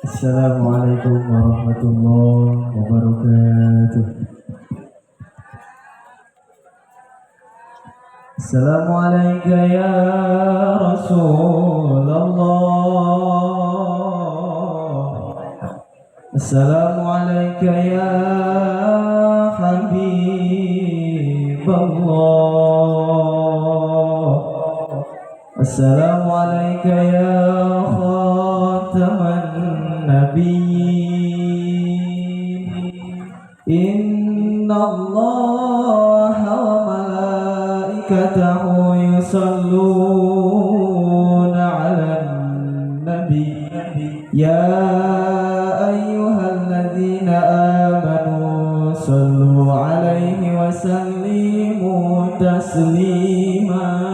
Assalamualaikum warahmatullahi wabarakatuh. Assalamualaikum ya Rasulullah. Assalamualaikum ya Habib Allah. Assalamualaikum ya Khataman Nabiyyin. Inna Allah wa malaikatahu yusalluna 'alan nabi. Ya ayyuhalladzina amanu sallu 'alaihi wa sallimu taslima.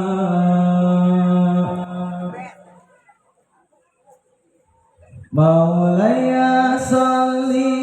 Maulaya salli